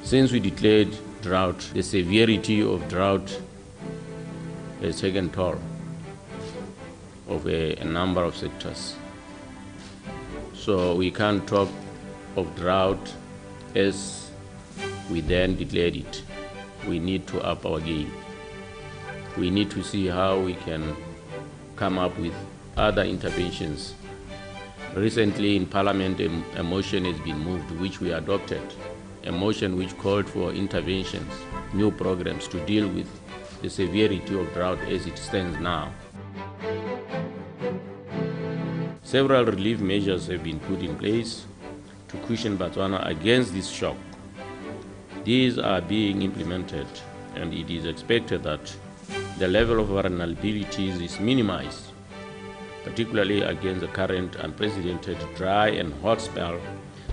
Since we declared drought, the severity of drought has taken toll of a number of sectors. So we can't talk of drought as we then declared it. We need to up our game. We need to see how we can come up with other interventions. Recently in Parliament, a motion has been moved which we adopted, a motion which called for interventions, new programs to deal with the severity of drought as it stands now. Several relief measures have been put in place to cushion Botswana against this shock. These are being implemented, and it is expected that the level of vulnerabilities is minimized, particularly against the current unprecedented dry and hot spell.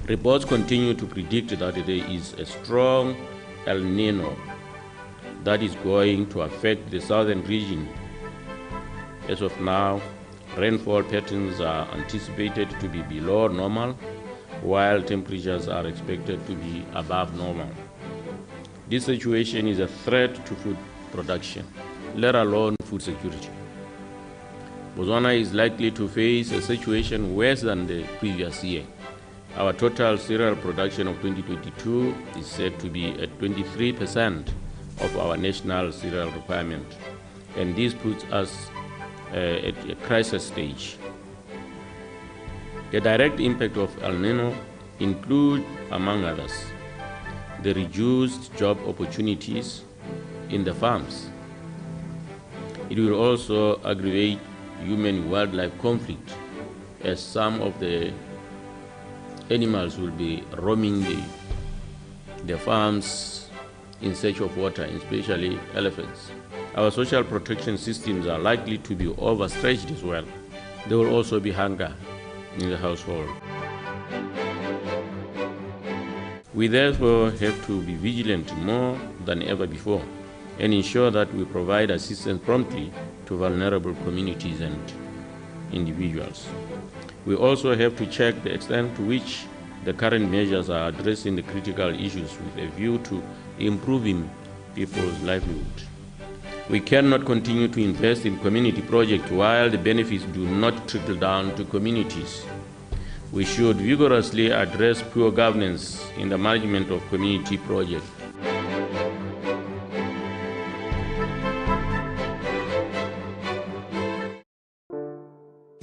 Reports continue to predict that there is a strong El Nino that is going to affect the southern region. As of now, rainfall patterns are anticipated to be below normal, while temperatures are expected to be above normal. This situation is a threat to food production, let alone food security. Botswana is likely to face a situation worse than the previous year. Our total cereal production of 2022 is said to be at 23% of our national cereal requirement, and this puts us at a crisis stage. The direct impact of El Nino include, among others, the reduced job opportunities in the farms. It will also aggravate human-wildlife conflict, as some of the animals will be roaming the farms in search of water, especially elephants. Our social protection systems are likely to be overstretched as well. There will also be hunger in the household. We therefore have to be vigilant more than ever before and ensure that we provide assistance promptly to vulnerable communities and individuals. We also have to check the extent to which the current measures are addressing the critical issues with a view to improving people's livelihood. We cannot continue to invest in community projects while the benefits do not trickle down to communities. We should vigorously address poor governance in the management of community projects.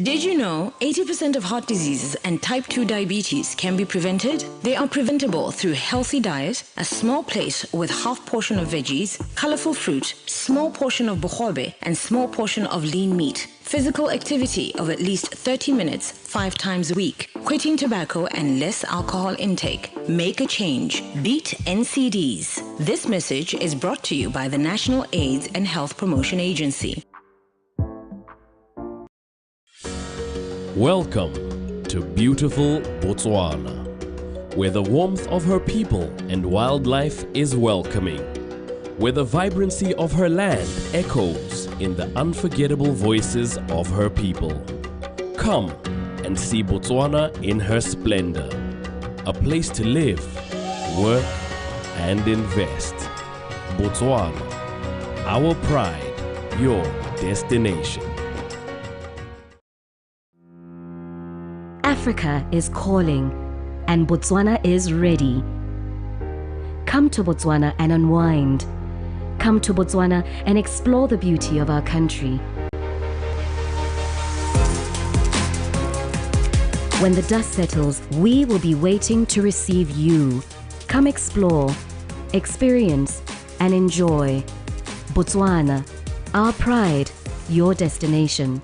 Did you know 80% of heart diseases and type 2 diabetes can be prevented? They are preventable through healthy diet, a small plate with half portion of veggies, colorful fruit, small portion of bogobe, and small portion of lean meat. Physical activity of at least 30 minutes, 5 times a week. Quitting tobacco and less alcohol intake. Make a change. Beat NCDs. This message is brought to you by the National AIDS and Health Promotion Agency. Welcome to beautiful Botswana, where the warmth of her people and wildlife is welcoming, where the vibrancy of her land echoes in the unforgettable voices of her people. Come and see Botswana in her splendor, a place to live, work, and invest. Botswana, our pride, your destination. Africa is calling, and Botswana is ready. Come to Botswana and unwind. Come to Botswana and explore the beauty of our country. When the dust settles, we will be waiting to receive you. Come explore, experience, and enjoy. Botswana, our pride, your destination.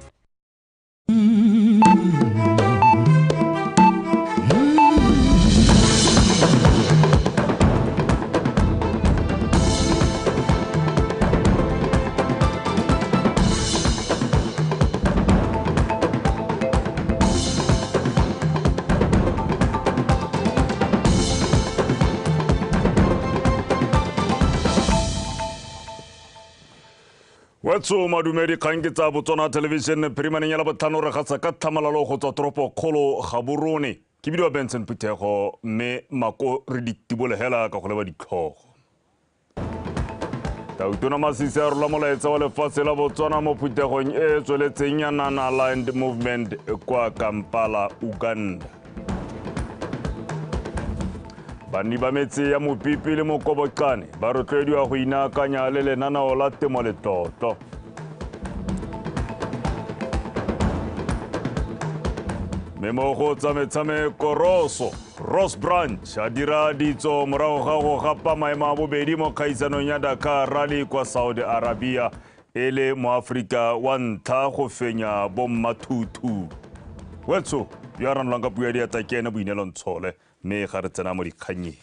Wetso madumedi kgang ke tsa Botswana Television phirimaneng ya Labotlhano re gasa ka tlhamalalo go tswa toropo kgolo Gaborone. Ke bidiwa Benson Phuthego, mme mako re di tibolegela ka go leba ditlhogo. Tautona Masisi a rola molaetsa wa lefatshe la Botswana mo phuthegong e e tsweletseng ya Non-Aligned Movement kwa Kampala, Uganda. Banni ba metse ya Mopipi le Mokobokane ba rotloediwa go inaakanya le lenaneo la temo letlotlo. Mme mo go tsa metshameko, Roso Ross Branch a dira ditso morago ga go gapa maemo a bobedi mo kgaisanong ya Dakar Rally kwa Saudi Arabia, e le moaforika wa ntlha go fenya bommathuthu. Wetso yo a ranolang ka puo ya diatla ke ene Boineelo Ntshole, mme ga re tsena mo dikgannyeng.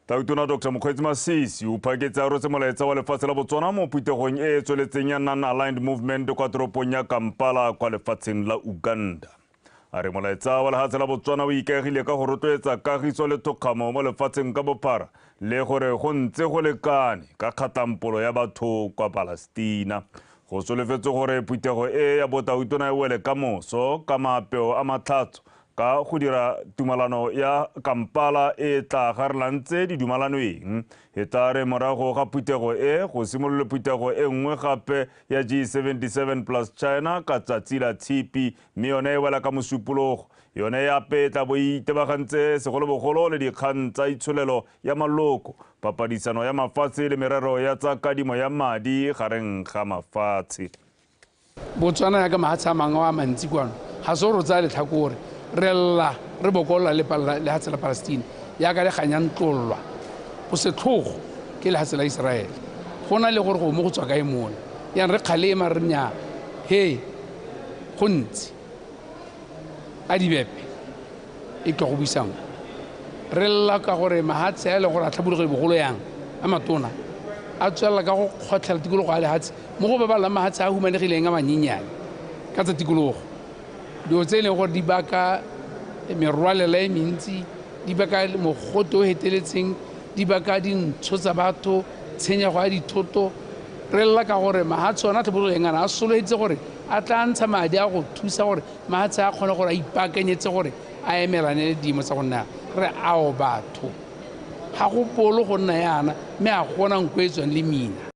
Tautona Dr Mokgweetsi Masisi o phaketse a rotse molaetsa wa lefatshe la Botswana mo phuthegong e e tsweletseng ya Non-Aligned Movement kwa toropong ya Kampala kwa lefatsheng la Uganda. A re molaetsa wa lefatshe la Botswana o ikaegile ka go rotloetsa kagiso le thokgamo mo lefatsheng ka bophara, le gore go ntse go lekane ka kgatlampolo ya batho kwa Palestina. Go solofetse gore phuthego e ya botautona e wele ka moso ka maapeo a matlhatso ka go dira tumalano ya Kampala e tla garelang tse di dumalanweng. E tla re morago ga phuthego e go simolole phuthego e nngwe gape ya G77 plus China ka tsatsi la Tshipi, mme yone e wela ka Mosupologo. Yone yape e tla bo e itebagantse segolobogolo le dikgang tsa itsholelo ya maloko, papadisano ya mafatshe le merero ya tsa kadimo ya madi gareng ga mafatshe. Botswana ya ka mahatshe a mangwe a mantsi kwano ga se gore o tsaya letlhakore, re lla re bokolola le lehatshe la Palestine yaka le ganyang tlollwa go setlhogo ke lehatshe la Israele. Go na le gore go mo go tswa kae mona yang re kgalema re nya he go ntse a dibepe e tlo go buisang. Re lla ka gore mahatshe a e leng gore a tlhabologe bogolo yang a matona a tswelela ka go kgotlhela tikologo ya lehatshe mo go babalang mahatshe a humanegileng a manyenyane ka tsa tikologo. Dilo tse e leng gore di baka merwalela e mentsi, di baka mogote o heteletseng, di baka dintsho tsa batho, tshenyego ya dithoto. Re lla ka gore mahatshe ona a tlhabologileng ana a solofetse gore a tla ntsha madi a go thusa gore mahatshe a kgone gore a ipaakanyetse gore a emelane le dimo tsa go nna re ao batho. Ga go polo go nna yana, mme a gona nko e tswang le mina.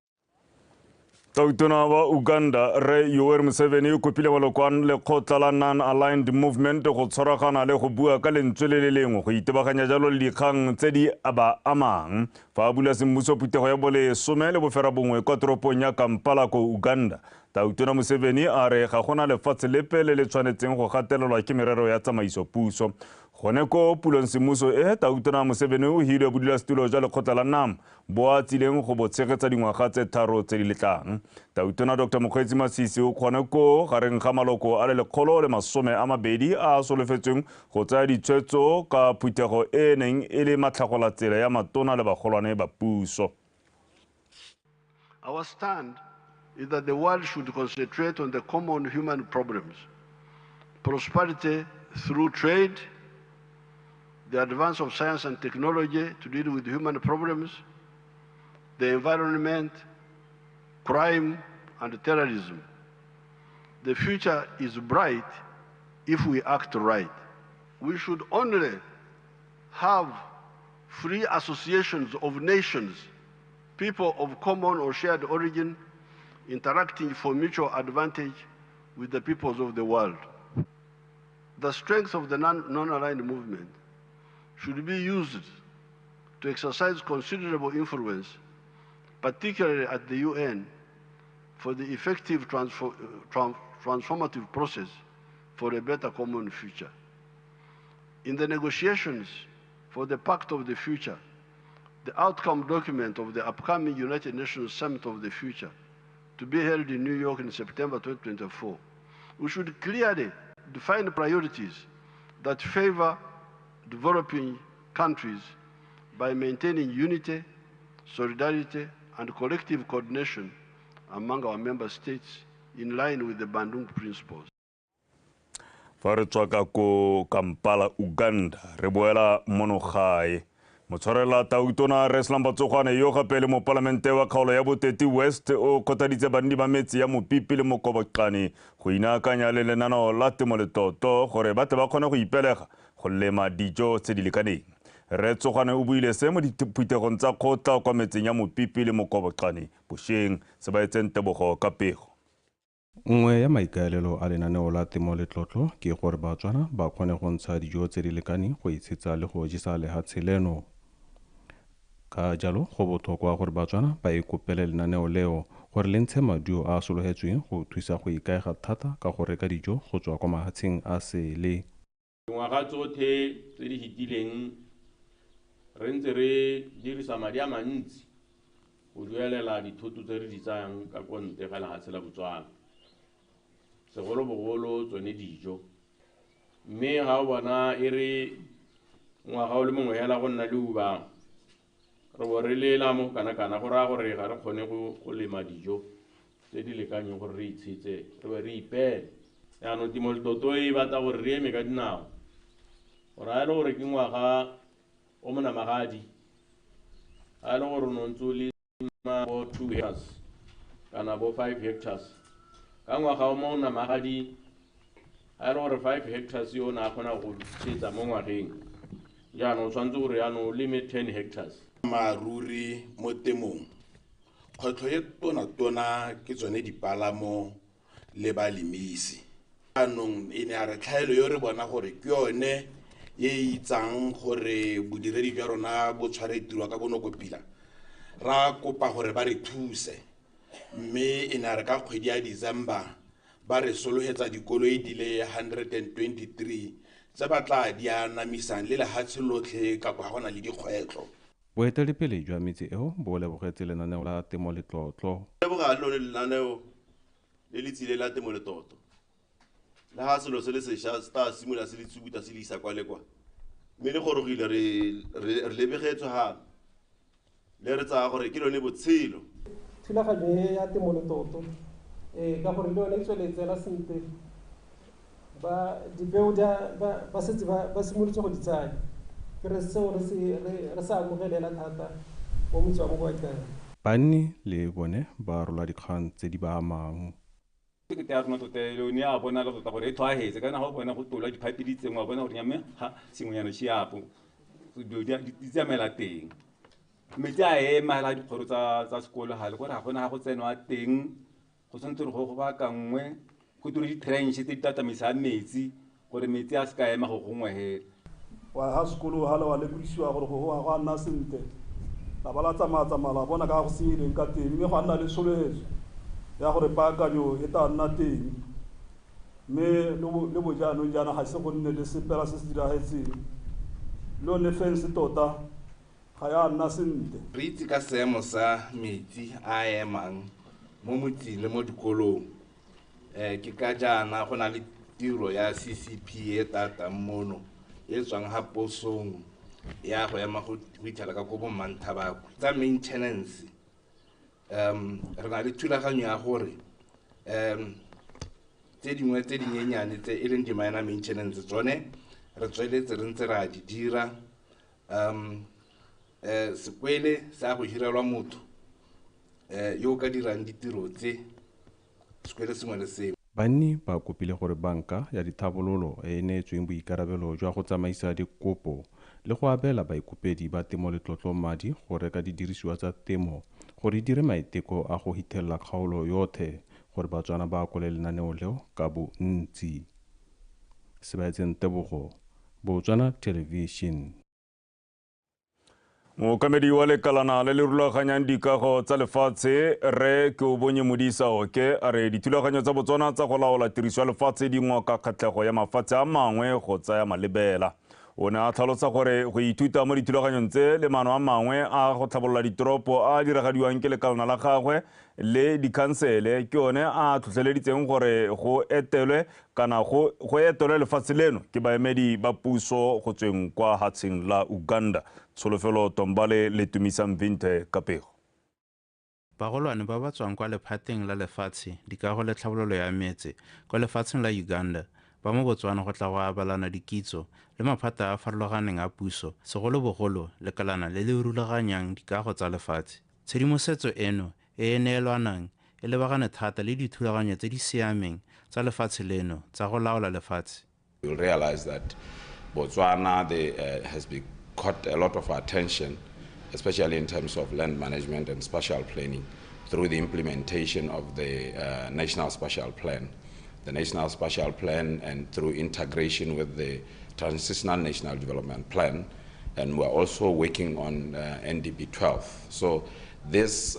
Tautona wa Uganda Re Yoweri Museveni o kopile maloko a lekgotla la Non-Aligned Movement go tshwaragana le go bua ka lentswe le le lengwe go itebaganya jalo le dikgang tse di ba amang. Fa a bula semmuso phuthego ya bolesome le boferabongwe kwa toropong ya Kampala ko Uganda, Tautona Museveni a re ga gona lefatshe lepe le le tshwanetseng go gatelelwa ke merero ya tsamaiso puso. Gone ko pulong semmuso e, Tautona Museveni o hilwe bodulasetulo jwa lekgotla la NAM bo a tsileng go bo tshegetsa dingwaga tse 3 tse di letlang. Tautona Dr Mokgweetsi Masisi o kgone ko gareng ga maloko a le 120 a a solofetsweng go tsaya ditshwetso ka phuthego e neng e le matlhagolatsela ya matona le bagolwane ba puso. Our stand is that the world should concentrate on the common human problems, prosperity through trade, the advance of science and technology to deal with human problems, the environment, crime, and terrorism. The future is bright if we act right. We should only have free associations of nations, people of common or shared origin, interacting for mutual advantage with the peoples of the world. The strength of the non-aligned movement should be used to exercise considerable influence, particularly at the UN, for the effective transformative process for a better common future. In the negotiations for the Pact of the Future, the outcome document of the upcoming United Nations Summit of the Future, to be held in New York in September 2024, we should clearly define priorities that favor developing countries by maintaining unity, solidarity, and collective coordination among our member states in line with the Bandung Principles. Fa re tswa ka ko Kampala, Uganda, re boela mono gae. Motshwarela tautona Rre Slumber Tsogwane yo gape le mopalamente wa kgaolo ya Boteti West o kgothaditse banni ba metse ya Mopipi le Mokoboqane go inaakanya le lenaneo la Temo Letlotlo gore ba tle ba kgone go ipelega go lema dijo tse di lekaneng. Rre Tsogwane o buile se mo diphuthegong tsa kgotla kwa metseng ya Mopipi le Mokoboqane bošeng. Se ba etseng Tebogo ka pego. Nngwe ya maikaelelo a lenaneo la Temo Letlotlo ke gore Batswana ba kgone go ntsha dijo tse di lekaneng go itshetsa le go jesa lehatshe leno. Ka jalo go botlhokwa gore Batswana ba ikopele lenaneo leo gore le ntshe maduo a a sologetsweng go thusa go ikaega thata ka go reka dijo go tswa kwa mahatsheng a sele. Dingwaga tsotlhe tse di fetileng re ntse re dirisa madi a mantsi go duelela dithoto tse re di tsayang ka kwa ntle ga lehatshe la Botswana, segolobogolo tsone dijo. Mme ga o bona e re ngwaga o le mongwe hela go nna le uba re bo re lela mo kana-kana, go raya gore ga re kgone go lema dijo tse di lekanyeng gore re itshetse re be re ipeele. Jaanong Temo Letlotlo e batla gore re eme ka dinao, gore ga e le gore ke ngwaga o monamagadi, ga e le gore o ne o ntse o lema bo 2 hectares kana bo 5 hectares, ka ngwaga o monamagadi ga e le gore 5 hectares yo o ne a kgona go tshetsa mo ngwageng, jaanong o tshwanetse gore jaanong o leme 10 hectares. Maruri mo temong kgwetlho e tona-tona ke tsone dipalamo le balemisi. Jaanong e ne a re tlhaelo yo re bona gore ke yone e itsang gore bodiredi jwa rona bo tshware tiro ka bonako pila, ra kopa gore ba re thuse, mme e ne a re ka kgwedi ya December ba re sologetsa dikoloi di le 123 tse ba tla di anamisang le lehatshe lotlhe ka kwa go na le dikgwetlho. Boeteledipele jwa metse eo bo lebogetse lenaneo la Temo Letlotlo. Leboga lone lenaneo le le tsile la Temo Letlotlo. Le ha selo se le sešwa se tla simolola se le tsubuta se le isa kwa le kwa, mme le gorogile re lebegetswe gape le re tsaya gore ke lone botshelo. Thulaganyo e ya Temo Letlotlo ka gore le yone e tsweletse la sentle, ba dipeo ba setse ba simolotse go di tsaya. Ke re seo re sa amogelela thata mo motse wa Mokoboqane. Banni le bone ba rola dikgang tse di ba amang. Ke ya rona tota le ne a bona le tota gore e tlhwaetse kana ga o bona go tolwa diphaepe di tsenngwa, bona gore mme ga sengwenyana se yapo dilo di tsamaela teng. Metsi a ema hela dikgoro tsa sekolo gale gore ga gona ga go tsenwa teng, go tshwanetse gore go baakangwe go dire di-trench tse di tatameisang metsi gore metsi a se ka ema go gongwe hela. Wa ha sekolo ha le wa lekodisiwa gore go a nna sentle, la ba la tsamaya-tsamaya la bona ka go senyegileng ka teng, mme go a nna le tsholofetso ya gore paakanyo e tla nna teng, mme le bojaanong jaana ga se go nne le sepela se se diragetseng, le yone fence tota ga ya nna sentle. Re itse ka seemo sa metsi a emang mo motseng le mo dikolong, ke ka jaana go na le tiro ya CCP e tatang mono e tswang ga posong ya go ema go fitlhela ka ko bo Manthabakwe. Tsa maintenance re na le thulaganyo ya gore tse dingwe tse dinyenyane tse e leng di-minor maintenance tsone re tsweletse re ntse re a di dira. Sekwele sa go hirelwa motho yo o ka dirang ditiro tse sekwele sengwe le sengwe. Banni ba kopile gore banka ya dithabololo e e neetsweng boikarabelo jwa go tsamaisa dikopo le go abela baikopedi ba Temo Letlotlo madi go reka didirisiwa tsa temo gore e dire maiteko a go hithelela kgaolo yotlhe gore Batswana ba akole lenaneo leo ka bontsi. Sebaetseng Tebogo, Botswana Television. Mookamedi wa lekalana le le rulaganyang dikago tsa lefatshe Rre Keobonye Modisa Oke a re dithulaganyo tsa Botswana tsa go laola tiriso ya lefatshe di ngoka kgatlhego ya mafatshe a mangwe go tsaya malebela. O ne a tlhalosa gore go ithuta mo dithulaganyong tse le maano a mangwe a go tlhabolola ditoropo a diragadiwang ke lekalana la gagwe le dikhansele ke one a tlhotlheleditseng gore go etelwe kana go etelwe lefatshe leno ke baemedi ba puso go tsweng kwa hatsheng la Uganda. Tsholofelo Tombale le Tumisang Vinte ka pego. Bagolwane ba ba tswang kwa lephateng la lefatshe, dikago le tlhabololo ya metse kwa lefatsheng la Uganda ba mo Botswana go tla go abalana dikitso le maphata a a farologaneng a puso, segolobogolo lekalana le le rulaganyang dikago tsa lefatshe. Tshedimosetso eno e e neelwanang e lebagane thata le dithulaganyo tse di siameng tsa lefatshe leno tsa go laola lefatshe. You'll realize that Botswana has been caught a lot of attention, especially in terms of land management and spatial planning, through the implementation of the National Spatial Plan. The National Spatial Plan and through integration with the Transitional National Development Plan, and we're also working on NDP 12. So this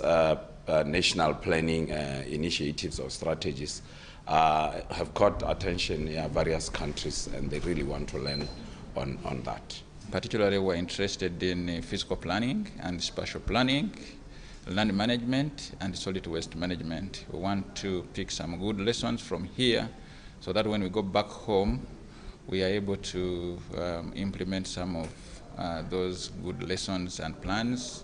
national planning initiatives or strategies have caught attention in various countries, and they really want to learn on that. Particularly, we're interested in physical planning and spatial planning, land management and solid waste management. We want to pick some good lessons from here so that when we go back home, we are able to implement some of those good lessons and plans,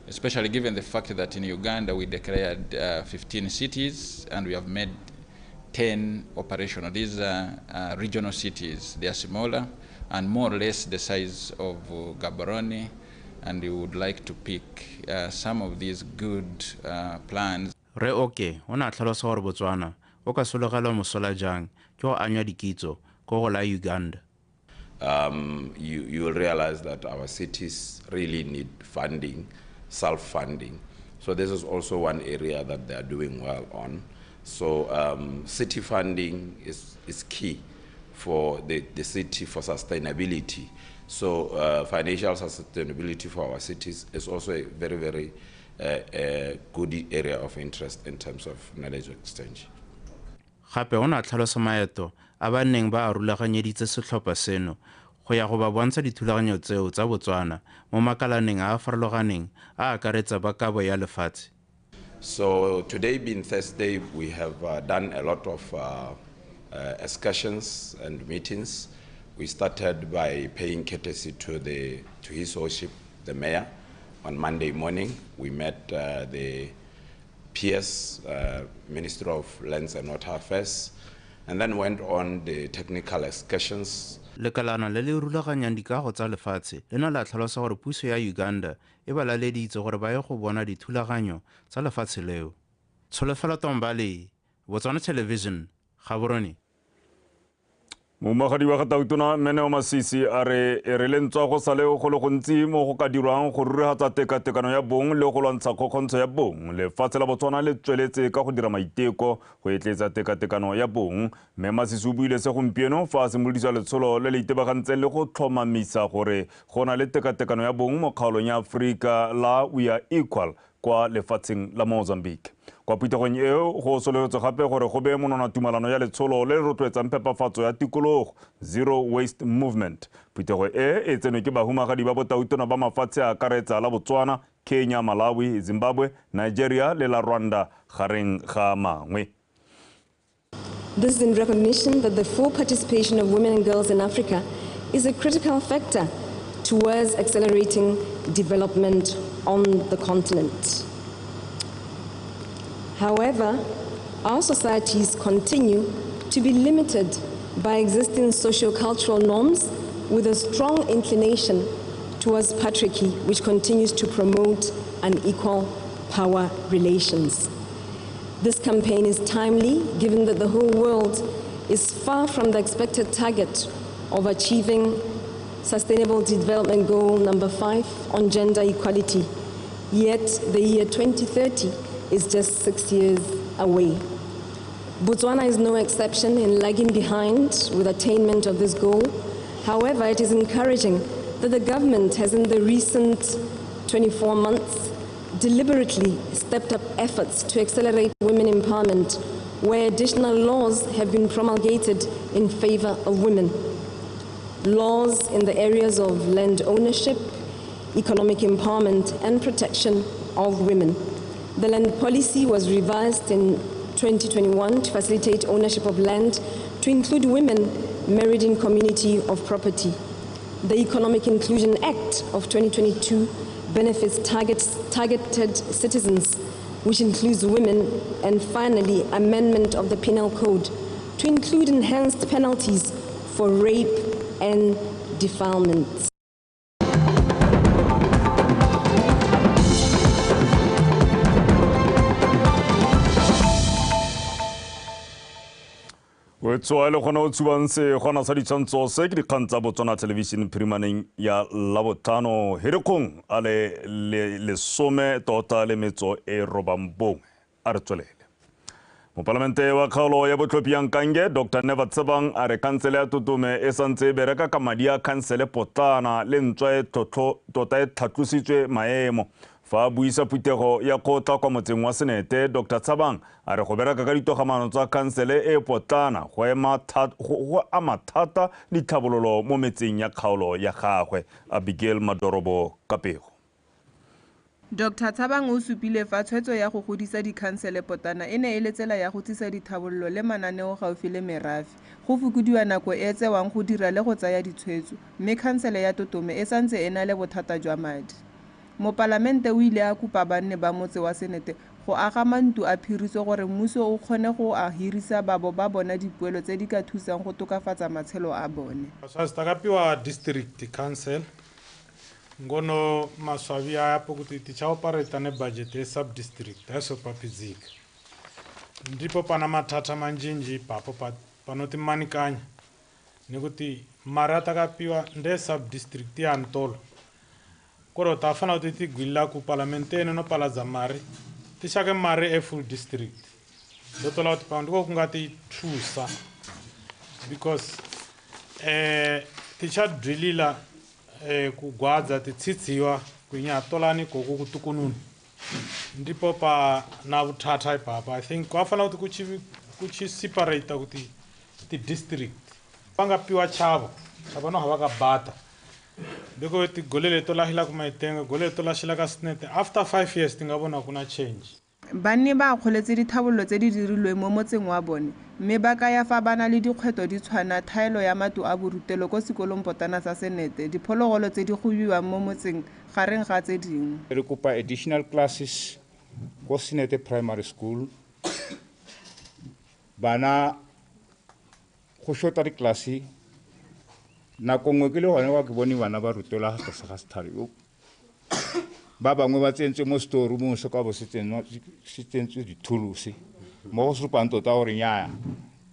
especially given the fact that in Uganda we declared 15 cities and we have made 10 operational. These are regional cities. They are smaller and more or less the size of Gaborone, and we would like to pick some of these good plans. Re Oke o ne a tlhalosa gore Botswana o ka sologelwa mosola jang ke go anywa dikitso ko go la Uganda. You will realize that our cities really need funding, self-funding. So this is also one area that they are doing well on. So city funding is key for the city for sustainability. So financial sustainability for our cities is also a very, very good area of interest in terms of knowledge exchange. Gape o ne a tlhalosa maeto a ba neng ba a rulaganyeditse setlhopha seno go ya go ba bontsha dithulaganyo tseo tsa Botswana mo makalaneng a a farologaneng a akaretsa ba kabo ya lefatshe. So today being Thursday, we have done a lot of excursions and meetings. We started by paying courtesy to His Worship, the Mayor. On Monday morning, we met the PS, Minister of Lands and Water Affairs, and then went on the technical excursions. Lekalana le le rulaganyang dikago tsa lefatshe le ne la tlhalosa gore puso ya Uganda e ba laleditse gore ba ye go bona dithulaganyo tsa lefatshe leo. Tsholofelo Tombale, Botswana Television, Gaborone. Momagadi wa Tautona Mmeneo Masisi a re e re lentswa go sale go le gontsi mo go ka dirwang go rurihatsa tekatekano ya bong le go lwantsha kgokgontsho ya bong. Lefatshe la Botswana le tsweletse ka go dira maiteko go etletsa tekatekano ya bong. Mme Masisi o buile se gompieno fa a simolodisa letsholo le le itebagantseng le go tlhomamisa gore go na le tekatekano ya bong mo kgaolong ya Aforika la We Are Equal kwa lefatsheng la Mozambique. Kwa phuthegong eo go solofetswe gape gore go bee monwana tumalano ya letsholo le le rotloetsang phepafatso ya tikologo Zero Waste Movement. Phuthego e e tsenwe ke bahumagadi ba botautona ba mafatshe a akaretsa la Botswana, Kenya, Malawi, Zimbabwe, Nigeria le la Rwanda gareng ga mangwe. This is in recognition that the full participation of women and girls in Africa is a critical factor towards accelerating development on the continent. However, our societies continue to be limited by existing socio-cultural norms with a strong inclination towards patriarchy, which continues to promote unequal power relations. This campaign is timely, given that the whole world is far from the expected target of achieving Sustainable Development Goal number 5 on gender equality. Yet the year 2030 is just 6 years away. Botswana is no exception in lagging behind with attainment of this goal. However, it is encouraging that the government has in the recent 24 months deliberately stepped up efforts to accelerate women empowerment, where additional laws have been promulgated in favor of women. Laws in the areas of land ownership, economic empowerment, and protection of women. The land policy was revised in 2021 to facilitate ownership of land to include women married in community of property. The Economic Inclusion Act of 2022 benefits targeted citizens, which includes women, and finally, amendment of the Penal Code to include enhanced penalties for rape and defilement. O tswa le gona o tshubang se gona sa ditshwantsho se ke dikgang tsa Botswana Television phirimaneng ya Labotlhano Hirikgong a le 18 tota le metso e 9 a re tswelele. Mopalamente wa kgaolo ya botlhophi ya Nkange Dr Never Tsebang a re khansele ya Totome e santse e bereka ka madi a khansele potlana le ntswa e tota e tlhatlositswe maemo. Fa a buisa phuthego ya kgotla kwa motseng wa Senete, Dr Tshabang a re go bereka ka ditogamano tsa khansele e potlana go ama thata ditlhabololo mo metseng ya kgaolo ya gagwe. Abigail Madorobo ka pego. Dr Tshabang o supile fa tshwetso ya go godisa dikhansele potlana e ne e le tsela ya go tsisa dithabololo le mananeo gaufi le merafe, go fokodiwa nako e tsewang go dira le go tsaya ditshwetso, mme khansele ya Totome e santse e na le bothata jwa madi. Mopalamente o ile a kopa banne ba motse wa Senete go aga mantlo a phiriso gore mmuso o kgone go a hirisa babo ba bona dipoelo tse di ka thusang go tokafatsa matshelo a bone. Takapiwa district council ngono maswabi apo kuti tichaoperate ne budget ye sub district asopapidzika ndipo pana mathatha manjinji ipapo panoti manikanya nekuti mari atakapiwa nde sub district ya Ntolo koro tafana kuti tigwila ku parlamente eno nopaladza mari tishake mari e full district ndotola kuti pano ndiko kungatithusa because tichadwilila kugwadza titsitsiwa kuinyatolani koku kutukununu ndipo pa na vuthatha ipapa. I think kwafana kuti kuchi separate kuti ti district pangapiwa chavo chavano havakabata ndiko tigolele to lahila kumaitenga golele to lahila ka Senete after 5 years tingabona kuna change. Banni ba akgoletse dithabololo tse di dirilweng mo motseng wa bone mme ba kaya fa ba na le dikgwetlho di tshwana thaelo ya matlo a borutelo ko sekolong potlana sa Senete, diphologolo tse di gobiwang mo motseng gareng ga tse dingwe. Re kopa additional classes ko Senete Primary School. Bana go shota diklase nako nngwe ke le gone kwa ke bone bana ba rutelwa ga tlase ga setlhare ba bangwe ba tsentswe mo storeroomong se kwa bo se tsentswe dithulusi mo go supang tota gore nyaa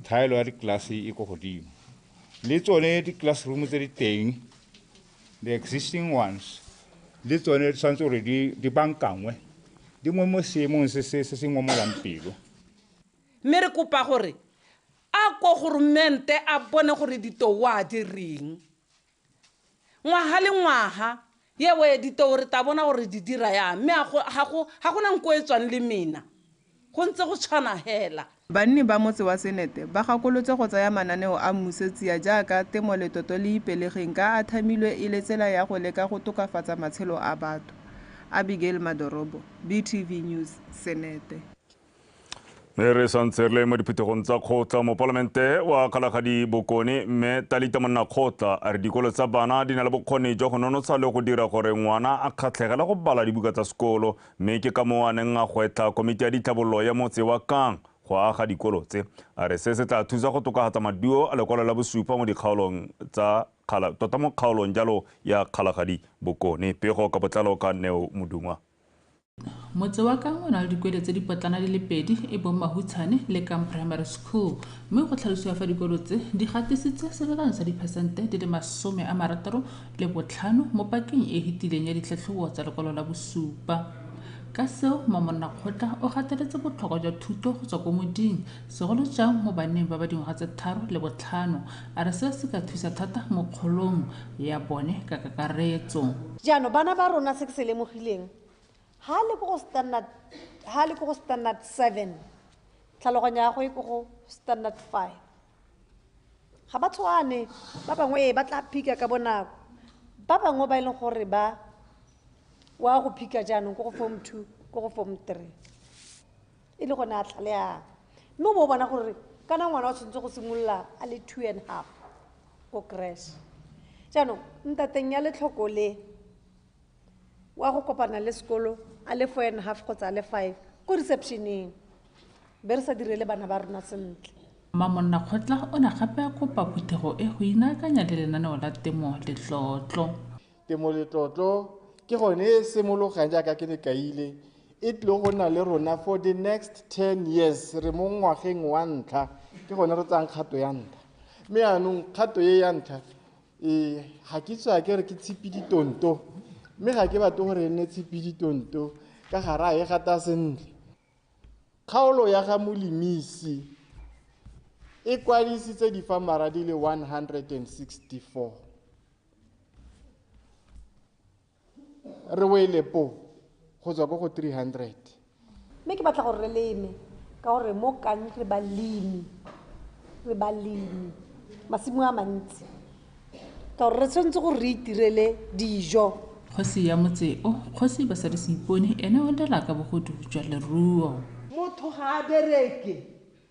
thaelo ya ditlelase e ko godimo. Le tsone di-classroom tse di teng, the existing ones, le tsone di tshwanetse gore di bankangwe di mo seemong se se ngomolang pelo. Mme re kopa gore a ko goromente a bone gore ditowa di reng ngwaga le ngwaga yewe ditoo re ta bona gore di dira yang mme ga gona nko e tswang le mena go ntse go tshwana hela. Banni ba motse wa Senete ba gakolotse go tsaya mananeo a mmuso tsia jaaka temo letoto le ipelegeng ka a thamilwe e le tsela ya go leka go tokafatsa matshelo a batho. Abigail Madorobo, BTV News, Senete. Re santse re le mo diphuthegong tsa kgotla. Mopalamente wa Kgalagadi Bokone mme Talita Monnakgotla a re dikolo tsa bana di na le bokgoni jwa go nonotsha le go dira gore ngwana a kgatlhegele go bala dibuka tsa sekolo, mme ke ka moo a neng a gwetlha komiti ya ditlhabololo ya motse wa Kang go aga dikolo tse. A re se se tla thusa go tokafatsa maduo a lekwalo la bosupa mo dikgaolong tsa tota mo kgaolong jalo ya Kgalagadi Bokone. Pego ka botlalo ka Neo Modungwa. Motse wa Kang o na le dikolo tse dipotlana di le pedi e bong Mahutshane le Kang Primary School, mme go tlhalosiwa fa dikolo tse di gatisitse selekanyo sa 65% mo pakeng e fetileng ya ditlhatlhobo tsa lekwalo la bosupa. Ka seo Mamonnakgotla o gateletse botlhokwa jwa thuto go tswa ko moding, segolo jang mo banneng ba ba dingwaga tse 3 le 5. A re se se ka thusa thata mo kgolong ya bone ka kakaretso. Jaanong bana ba rona se ke se lemogileng ha le ko go standard 7 tlhaloganyo ya go e ko go standard 5 ga ba tshwane. Ba bangwe ba tla phika ka bonako, ba bangwe ba e leng gore ba wa go phika jaanong ko go form 2 ko go form 3 e le gone a tlhaleang, mme o bo bona gore kana ngwana o tshwanetse go simolola a le 2.5 ko crash. Jaanong ntateng ya letlhoko le wa go kopana le sekolo a le 4.5 kgotsa a le 5 ko receptioneng, be re sa direle bana ba rona sentle. Mamonnakgotla o ne gape a kopa phuthego e go inaakanya le lenaneo la Temo Letlotlo. Temo Letlotlo ke gone e simologang jaaka ke ne kaile e tlile go nna le rona for the next 10 years. Re mo ngwageng wa ntlha, ke gone re tsayang kgato ya ntlha. Mme yaanong kgato e ya ntlha ga ke tswa ke re ke tshipiditonto, mme ga ke batle gore e nne tshipiditonto ka ga re a e gata sentle. Kgaolo ya ga molemisi e kwadisitse difamara di le 164. Re wele po go tswa ko go 300. Mme ke batla gore re leme ka gore mo Kang re balemi masimo a mantsi, ka gore re tshwanetse gore re itirele dijo. Kgosi ya motse o, Kgosi Basadi Seipone, ene o lela ka bogodu jwa leruo. Motho ga a bereke,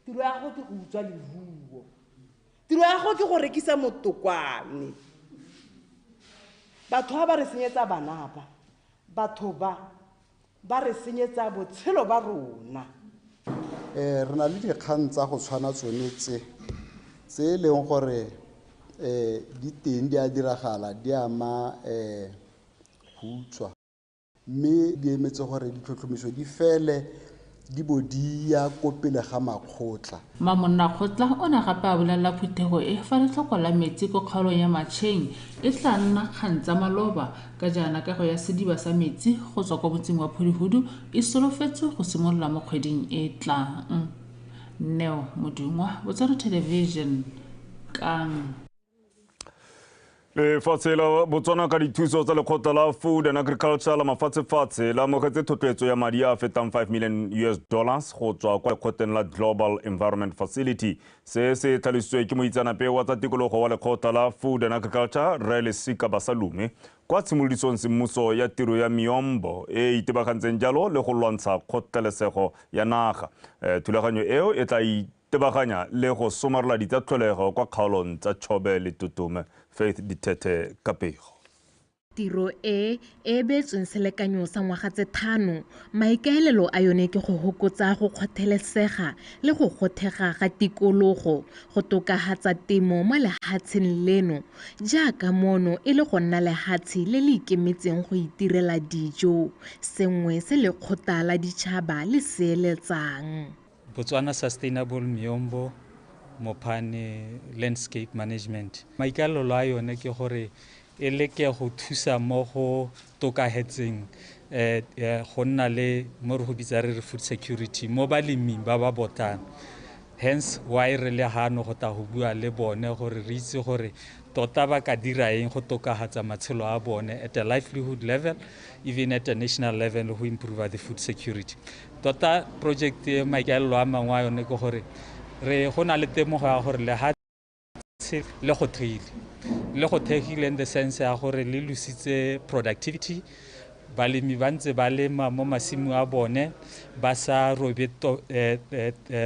tiro ya go ke go utswa leruo, tiro ya go ke go rekisa motokwane. Batho ba ba re senyetsa bana ba, batho ba re senyetsa botshelo ba rona. Re na le dikgang tsa go tshwana tsone tse e leng gore di teng di a diragala, di ama go utswa, mme di emetse gore ditlhotlhomiso di fele di bo di ya ko pele ga makgotla. Mamonnakgotla o ne gape a bolelela phuthego e fa letlhoko la metsi ko kgaolong ya Matšheng e tla nna kgang tsa maloba ka jaana kago ya sediba sa metsi go tswa kwa motseng wa Phodihudu e solofetswe go simolola mo kgweding e tlang. Neo Modungwa, Botswana Television, Kang. Lefatshe la Botswana ka dithuso tsa lekgotla la Food and Agriculture la mafatshefatshe la amogetse thotloetso ya madi a fetang $5 million go tswa kwa lekgotleng la Global Environment Facility. Se se tlhalositswe ke moitseanape wa tsa tikologo wa lekgotla la Food and Agriculture Rre Lesika Basalume kwa tshimolodisong semmuso ya tiro ya Miombo e itebagantseng jalo le go lwantsha kgotlelesego ya naga. Thulaganyo eo e tla itebaganya le go somarela ditsa tlholego kwa kgaolong tsa Chobe le Tutume. Faith Ditete Kapego. Tiro e e beetsweng selekanyo sa ngwaga tse 5, maikaelelo a yone ke go hokotsa go kgothelesega le go gothega ga tikologo, go tokafatsa temo mo lehatsheng leno jaaka mono e le go nna lehatshe le le ikemetseng go itirela dijo, sengwe se lekgotla la ditšhaba le se eletsang. Botswana Sustainable Miombo Mopane Landscape Management. Maikaelelo a yone ke gore e leke go thusa mo go tokahetseng go nna le mo re go bitsa re re food security mo baleming ba ba botana. Hence why re le hano go ta go bua le bone gore re itse gore tota ba ka dira eng go tokafatsa matshelo a bone at a livelihood level, even at a national level, go improve the food security. Tota project e maikaelelo a mangwe a yone ke gore re go na le temogo ya gore lehatshe le go theile, le go thegile in the sense ya gore le lositse productivity. Balemi ba ntse ba lema mo masimo a bone ba sa robe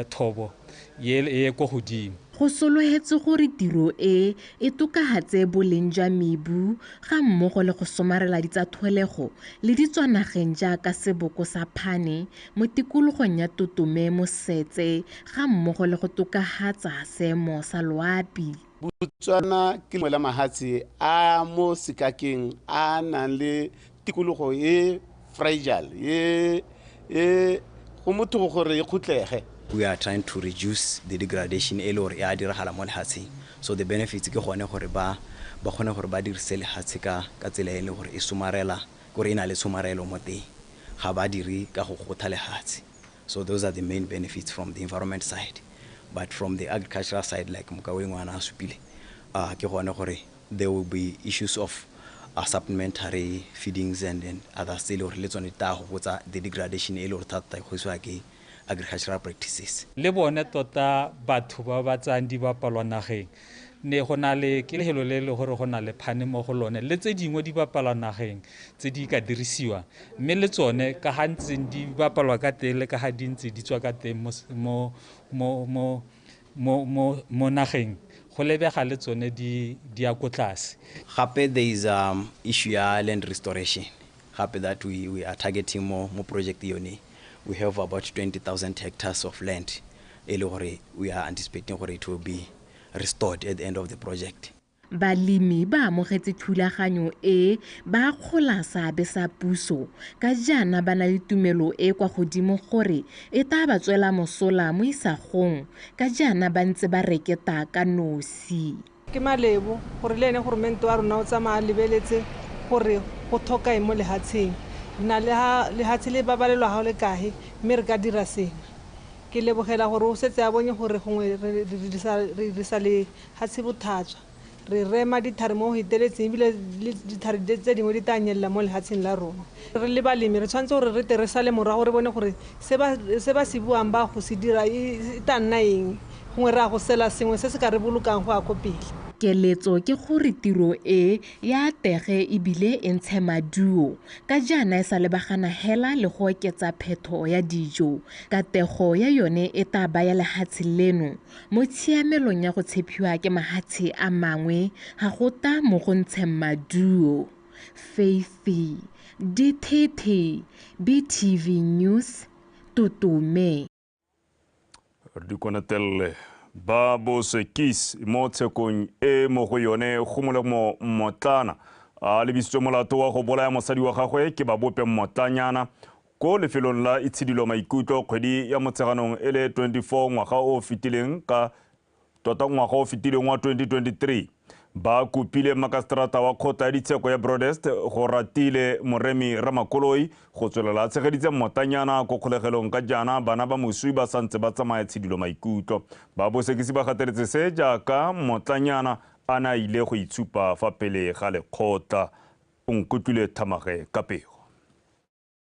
thobo e ko godimo. Go sologetse gore tiro e e tokafatse boleng jwa mebu ga mmogo le go somarela ditsa tlholego le ditswanageng jaaka seboko sa phane mo tikologong ya Tutume Mosetse ga mmogo le go tokafatsa seemo sa loapi. Botswana ke lengwe la mahatshe a mo sekakeng a nang le tikologo e fragile e go motho gore e khutlege. We are trying to reduce the degradation e le gore e a diragala mo lehatsheng. So the benefits ke gone gore ba kgone gore ba dirise lehatshe ka tsela e leng gore e somarela, gore e na le tshomarelo mo teng, ga ba dire ka go gotha lehatshe. So those are the main benefits from the environment side. But from the agricultural side, like Mokaulengwe a supile, ke gone gore there will be issues of supplementary feedings and others tse e le gore le tsone di tla gokotsa the degradation e le gore thata e gosiwa ke agricultural practices. Le bone tota batho ba ba tsayang dibapalwa nageng, ne go na le ke lefelo le le gore go na le phane mo go lone le tse dingwe di bapalwa nageng tse di ka dirisiwang, mme le tsone ka ga ntseng di bapalwa ka teng le ka ga di ntse di tswa ka teng mo nageng, go lebega le tsone di ya ko tlase. Gape there is issue ya land restoration gape that we are targeting mo project yone. We have about 20,000 hectares of land e le gore we are anticipating gore it will be restored at the end of the project. Balemi ba amogetse thulaganyo e ba akgola seabe sa puso ka jaana ba na le tumelo e kwa godimo gore e tla ba tswela mosola mo isagong ka jaana ba ntse ba reketa ka nosi. Ke malebo gore le ene goromente wa rona o tsamaya lebeletse gore go thoka eng mo lehatsheng, na lehatshe le babalelwa ga o le kae mme re ka dira sengwe. Ke lebogela gore o setse a bonye gore gongwe re dirisa lehatshe botlhaswa, re rema dithare mo go feteletseng ebile le dithare tse dingwe di tla nyelela mo lehatsheng la rona. Re le balemi re tshwanetse gore re tle re sale morago re bone gore se ba se buang ba go se dira e tla nna eng, gongwe re a go sela sengwe se se ka re bolokang go ya ko pele. Keletso ke gore tiro e ya atege ebile e ntshe maduo ka jaana e sa lebagana hela le go oketsa phetho ya dijo. Katego ya yone e tla baya lehatshe leno mo tshiamelong ya go tshepiwa ke mahatshe a mangwe ga go ta mo go ntsheng maduo. Faithy DTT, BTV News, Tutume. Re di konatelele ba bosekisi mo tshekong e mo go yone go Molemo Mmotlana a lebisitswe molato wa go bolaya mosadi wa gagwe ke ba bope Mmotlanyana ko lefelong la itshidilo maikutlo kgwedi ya Motsheganong e le 24 ngwaga o fetileng ka tota ngwaga o fetileng wa 2023. Ba kopile makaseterata wa kgotla ya ditsheko ya Broadest go ratile Moremi Ramakoloi go tswelela a tshegeditse Mmotlanyana ko kgolegelong ka jaana bana ba moswi ba santse ba tsamaya tshidilo maikutlo. Ba bosekisi ba gateletse se jaaka Mmotlanyana a ne a ile go itshupa fa pele ga lekgotla. O nkutlwile Thamage ka pego.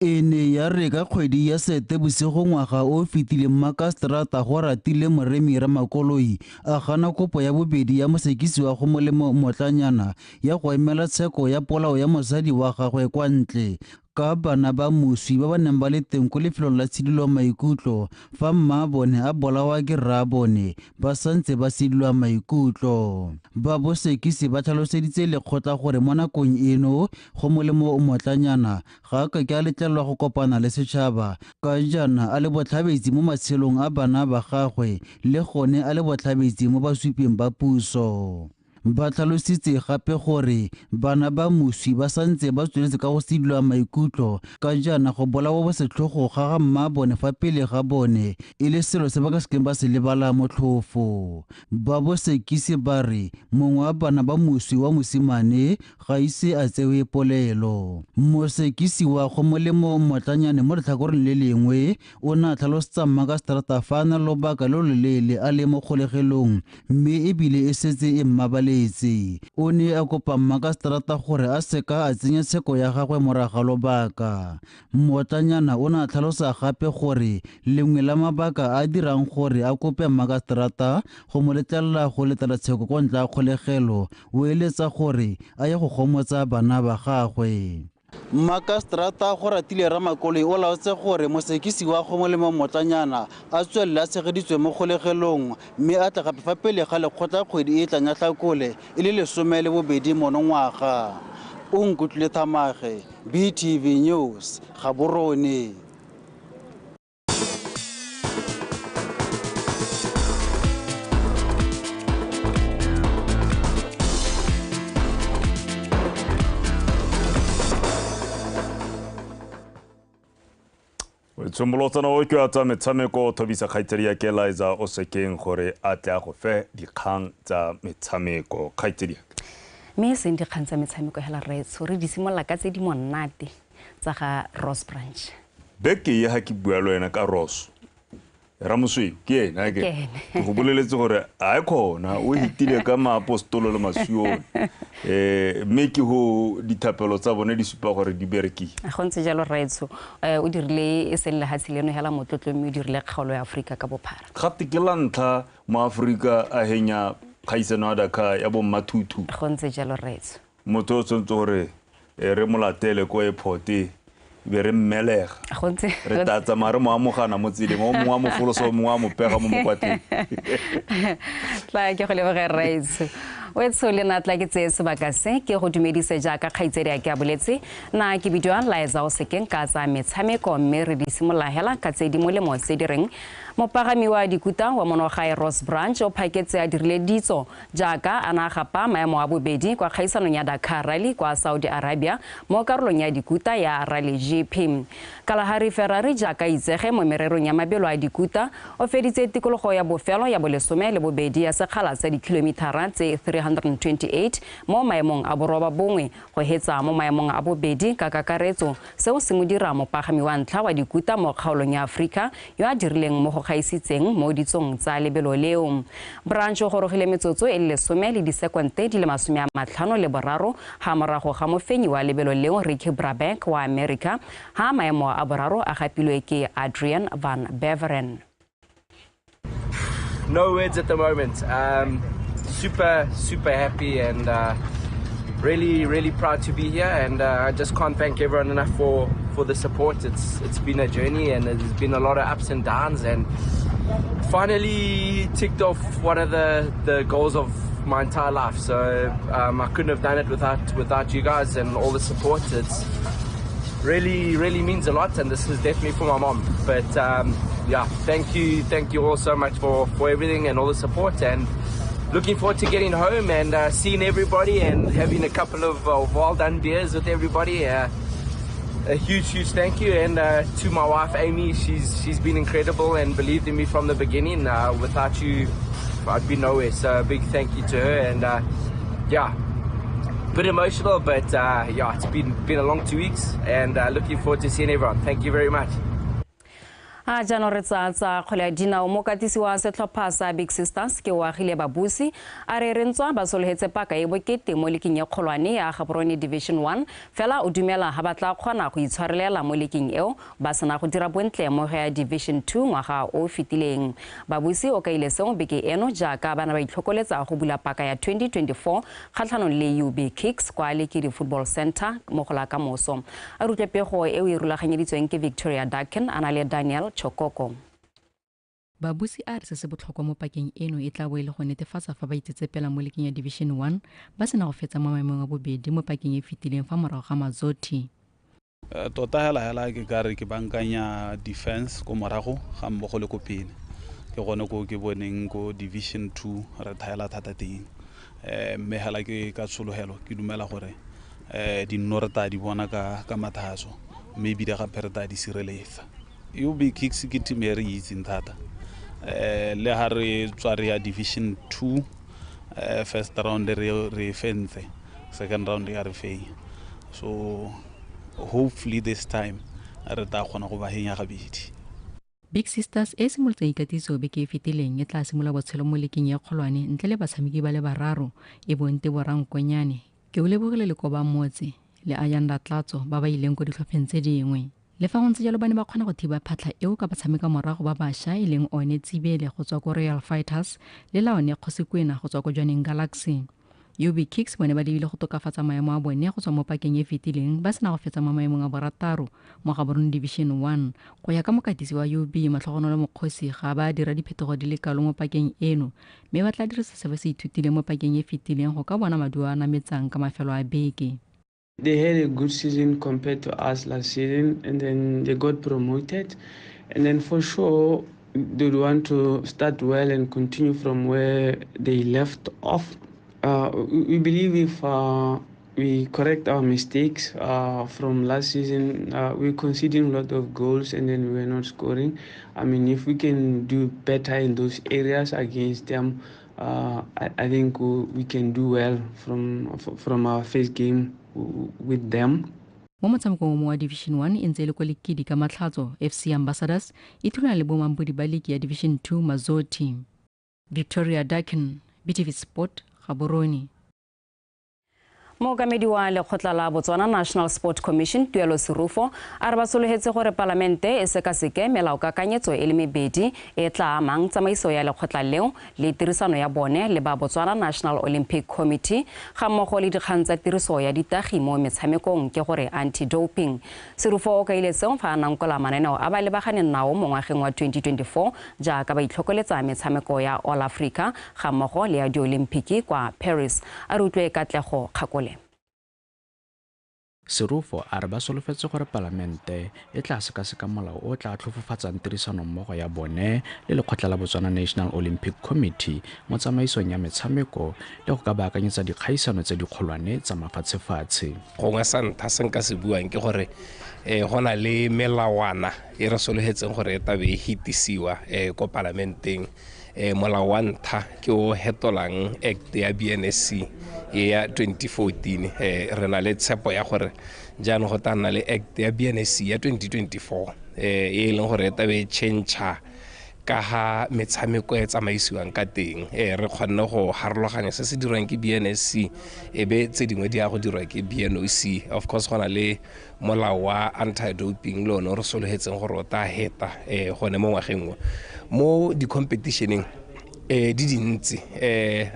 E ne ya re ka kgwedi ya Seetebosigo ngwaga o fetileng makaseterata go ratile Moremi Ramakoloi a gana kopo ya bobedi ya mosekisi wa go Molemo Mmotlanyana ya go emela tsheko ya polao ya mosadi wa gagwe kwa ntle ka bana ba moswi ba ba neng ba le teng ko lefelong la tshidilo maikutlo fa mmaabone a bolawa ke rraabone ba santse ba sidilwa maikutlo. Ba bosekisi ba tlhaloseditse lekgotla gore mo nakong eno go Molemo Mmotlanyana ga a ka ke a letlelelwa go kopana le setšhaba ka jaana a le botlhabetsi mo matshelong a bana ba gagwe le gone a le botlhabetsi mo basuping ba puso. Ba tlhalositse gape gore bana ba moswi ba santse ba tsweletse ka go sidilwa maikutlo ka jaana go bolawa bosetlhogo ga ga mmaabone fa pele ga bone e le selo se ba ka sekeng ba se lebala motlhofo. Ba bosekisi ba re mongwe wa bana ba moswi wa mosimane ga ise a tsewe polelo. Mosekisi wa go Molemo Mmotlanyane mo letlhakoreng le lengwe o ne a tlhalosetsa makaseterata fa a na lobaka lo loleele a le mo kgolegelong mme ebile e setse e mmabaletse. O ne a kopa makaseterata gore a seka a tsenya tsheko ya gagwe morago ga lobaka. Mmotlanyana o ne a tlhalosa gape gore lengwe la mabaka a dirang gore a kope makaseterata go mo letlelela go letela tsheko kwa ntle ga kgolegelo o eletsa gore a ye go gomotsa bana ba gagwe. Makaseterata go ratile Ramakoloi o laotse gore mosekisi wa go Molemo Mmotlanyana a tswelele a tshegeditswe mo kgolegelong mme a tla gape fa pele ga lekgotla kgwedi e tlang ya Tlhakole e le 12 monongwaga. O nkutlwile Thamage, BTV News, Gaborone. Tshomolotsana o ke wa tsa metshameko thobisa kgaitsedi ya ke Liza o sekeng gore a tle a go fe dikgang tsa metshameko kgaitsedi. Mme e seng dikgang tsa metshameko hela rraetsho, re di simolola ka tse di monate tsa ga Ross Branch. Beke ye ha ke bua le wena ka Ross Ramosweu ke ena ke go boleletse gore a e khona o hitile ka maapostolo le masione mme ke ho dithapelo tsa bone di supa gore di berekile. Go ntse jalo rraetsho, o dirile e seng lehatshe leno hela motlotlo mme o dirile kgaolo ya Afrika ka bophara. Gape ke la ntlha mo Afrika a henya kgaisano ya Dakar ya bo Mmathutu. Go ntse jalo rraetsho. Motho o tshwanetse gore re mo latele ko airport be re mmelega re tla tsamaya re mo amogana mo tseleng o mongwe a mo folosa o mongwe a mo pega mo mokwatleng. Tla ke go leboge rraetsho. O etsho le nna tla ke tseye sebaka se ke go dumedise jaaka kgaitsedi a ke a boletse. Nna ke bidiwa Liza o sekeng ka tsa metshameko mme re di simolola hela ka tse di molemo tse di reng Mopagami wa dikuta wa monogae Ross Branch o phaketse a dirile ditso jaaka a na gapa maemo a bobedi kwa kgaisanong ya Dakar Rally kwa Saudi Arabia mo karolong ya dikuta ya Rally GP. Kalahari Ferrari jaaka itsege mo mererong ya mabelo a dikuta o feditse tikologo ya bofelo ya bolesome le bobedi ya sekgala sa dikilomitara tse 328 mo maemong a 9 go hetsa mo maemong a bobedi ka kakaretso. Seo se mo dira mopagami wa ntlha wa dikuta mo kgaolong ya Afrika yo a dirileng mo go gaisitseng mo ditsong tsa lebelo leo. Branch o gorogile metsotso e le 10 le disekonte di le 53 ha morago ga mofenyi wa lebelo leo Ricky Brabeck wa America, ha maemo a boraro a gapilwe ke Adrian van Beveren. No words at the moment. Super, super happy and really, really proud to be here, and I just can't thank everyone enough for the support. It's been a journey and there's been a lot of ups and downs, and finally ticked off one of the goals of my entire life. So I couldn't have done it without you guys and all the support. It's really, really means a lot, and this is definitely for my mom. But yeah, thank you all so much for everything and all the support, and looking forward to getting home and seeing everybody and having a couple of well done beers with everybody. A huge, huge thank you, and to my wife Amy. She's been incredible and believed in me from the beginning. Without you, I'd be nowhere. So a big thank you to her, and yeah, a bit emotional, but yeah, it's been a long 2 weeks, and looking forward to seeing everyone. Thank you very much. A jaanong re tsaya kgwele ya dinao. Mokatisi wa setlhopha sa Big Sisters ke Oagile Babusi a re ntswa ba sologetse paka e bokete mo leking e kgolwane ya Gaborone Division 1, fela o dumela ha ba tla kgona go itshwarelela mo leking eo ba sena go dira bontle mo go ya Division 2 ngwaga o fetileng. Babusi o kaile seo beke eno jaaka bana ba itlhokoletsa go bula paka ya 2024 kgatlhanong le UB Kicks kwa Lekedi Football Center mo go la kamoso. A rutle pego eo e rulaganyeditsweng ke Victoria Dakin a na le Daniel Chokoko. Babusi a re se se botlhokwa mo pakeng eno e tla bo e le go netefatsa fa ba itsetsepela mo leking ya Division 1 ba sena go fetsa mo maemong a bobedi mo pakeng e fetileng fa morago ga Mazothi. Tota hela ke ka re ke bankanya defense ko morago ga mmogo le ko pele. Ke gone ko ke boneng ko Division 2 re thaela thata teng. Mme hela ke ka tshologelo ke dumela gore dinno re tla di bona ka mathaso, mme ebile gape re tla di sireletsa. UB Kicks ke team e re itseng thata. Le ha re tswa re ya Division 2, first round re fentse, second round ya re fenya. So hopefully this time re tla kgona go ba henya gabedi. Big Sisters e simolotse ikatiso beke e fetileng e tla simolola botshelo mo leking ya kgolwane ntle le batshameki ba le bararo e bong Tebogang Konyane, ke o lebogile Lekoba Motse le Ayanda Tlatso ba ba ileng ko ditlhopheng tse dingwe. Le fa go ntse jalo ba ne ba kgona go thiba phatlha eo ka batshameka morago ba bašwa e leng one Tsibele go tswa ko Royal Fighters le Laone Kgosikwena go tswa ko Jwaneng Galaxy. UB Kicks bone ba lebile go tokafatsa maemo a bone go tswa mo pakeng e fetileng ba sena go fetsa mo maemong a borataro mo Gaborone Division 1. Go ya ka mokatisi wa UB Matlhogonolo Mokgosi, ga ba dira diphetogo di le kalo mo pakeng eno, mme ba tla dirisa se ba se ithutileng mo pakeng e fetileng go ka bona maduo a nametsang ka mafelo a beke. They had a good season compared to us last season, and then they got promoted. And then for sure, they want to start well and continue from where they left off. We believe if we correct our mistakes from last season, we're conceding a lot of goals and then we're not scoring. I mean, if we can do better in those areas against them, I think we can do well from our first game with them. Mo motshamekong wa Division 1 e ntse e le kwa Lekedi ka Matlhatso, FC Ambassadors e thulana le bomampodi ba liki ya Division 2 Mazothi. Victoria Dakin, BTV Sport, Gaborone. Mookamedi wa lekgotla la Botswana National Sport Commission Tuelo Serufo a re ba sologetse gore palamente e sekaseke melaokakanyetso e le mebedi e tla amang tsamaiso ya lekgotla leo le tirisano ya bone le ba Botswana National Olympic Committee ga mmogo le dikgang tsa tiriso ya ditagi mo metshamekong ke gore anti-doping. Serufo o kaile seo fa a nankola mananeo a ba lebaganeng nao mo ngwageng wa 2024 jaaka ba itlhokoletsa metshameko ya All Africa ga mmogo le ya Diolimpiki kwa Paris. A re utlwe Katlego Kgakole. Serufo a re ba solofetse gore palamente e tla sekaseka molao o tla tlhofofatsang tirisanommogo ya bone le lekgotla la Botswana National Olympic Committee mo tsamaisong ya metshameko le go ka baakanyetsa dikgaisano tse dikgolwane tsa mafatshefatshe. Gongwe sa ntlha se nka se buang ke gore go na le melawana e re solofetseng gore e tabe e hitisiwa ko palamenteng. Molao wa ntlha ke o hetolang Act ya BNSC ya 2014. Re na le tshepo ya gore jaanong go tla nna le Act ya BNSC ya 2024 e leng gore e tabe e change-a ka ga metshameko e tsamaisiwang ka teng. Re kgonne go harologanya se se dirwang ke BNSC e be tse dingwe di ya go dirwa ke BNOC. Of course go na le molao wa anti-doping le one o re solofetseng gore o tla heta gone mo ngwageng o. Mo di-competitioneng di dintsi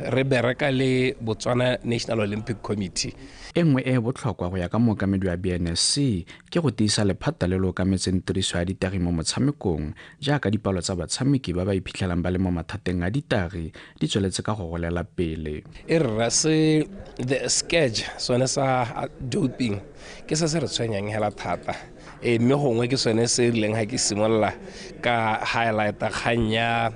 re bereka le Botswana National Olympic Committee. E nngwe e botlhokwa go ya ka mookamedi wa BNSC ke go tiisa lephata le le okametseng tiriso ya ditagi mo motshamekong, jaaka dipalo tsa batshameki ba ba iphitlhelang ba le mo mathateng a ditagi di tsweletse ka go golela pele. E rra se the scourge sone sa doping ke se se re tshwenyang hela thata. Mme gongwe ke sone se rileng ga ke simolola ka highlighta kgang ya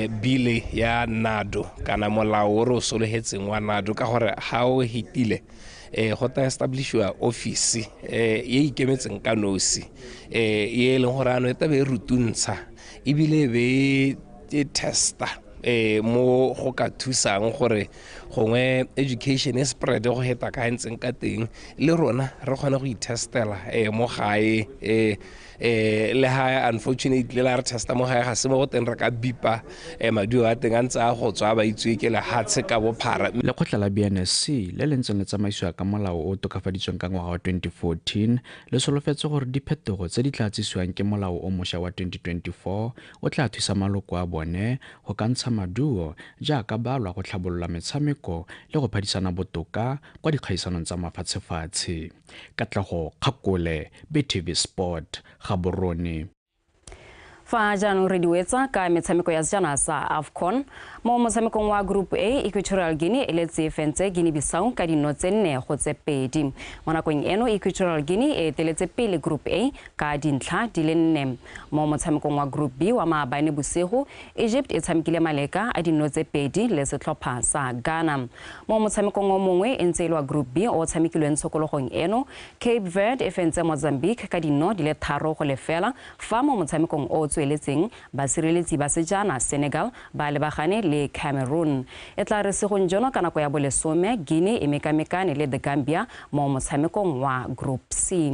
bile ya NADO kana molao o re o solofetseng wa NADO, ka gore ga o hetile go tla establishiwa office e ikemetseng ka nosi e leng gore ano e tabe e rutuntsha ebile e be e testa mo go ka thusang gore gongwe education e spread go heta ka ntseng ka teng, le rona re kgone go itestela mo gae. Le ha unfortunately la re testa mo gae ga se mo go teng re ka bipa maduo a teng a ntse a go tswa ba itswe ke lehatshe ka bophara. Lekgotla la BNSC le le ntseng le tsamaisiwa ka molao o tokafaditsweng ka ngwaga wa 2014 le solofetse gore diphetogo tse di tla tsisiwang ke molao o mošwa wa 2024 o tla thusa maloko a bone go ka ntsha maduo jaaka ba lwa go tlhabolola metshameko le go phadisana botoka kwa dikgaisanong tsa mafatshefatshe. Katlego Kgakole, BTV Sport, Gaborone. Fa jaanong re diwetsa ka metshameko ya sejana sa AFCON. Mo motshamekong wa Group A, Equatorial Guinea e letse fentse Guinea-Bissau ka dino tse 4-2. Mo nakong eno, Equatorial Guinea e eteletse pele Group A ka dintlha di le 4. Mo motshamekong wa Group B wa maabane bosigo, Egypt e tshamekile maleka a dino tse 2 le setlhopha sa Ghana. Mo motshamekong o mongwe e ntse e le wa Group B o tshamekilweng tshokologong eno, Cape Verde e fentse Mozambique ka dino di le 3-0, fa mo motshamekong o tsweletseng basireletsi ba sejana Senegal ba lebagane le Cameroon. E tla re segong jono ka nako ya bolesome, Guinea e mekamekane le The Gambia mo motshamekong wa Group C.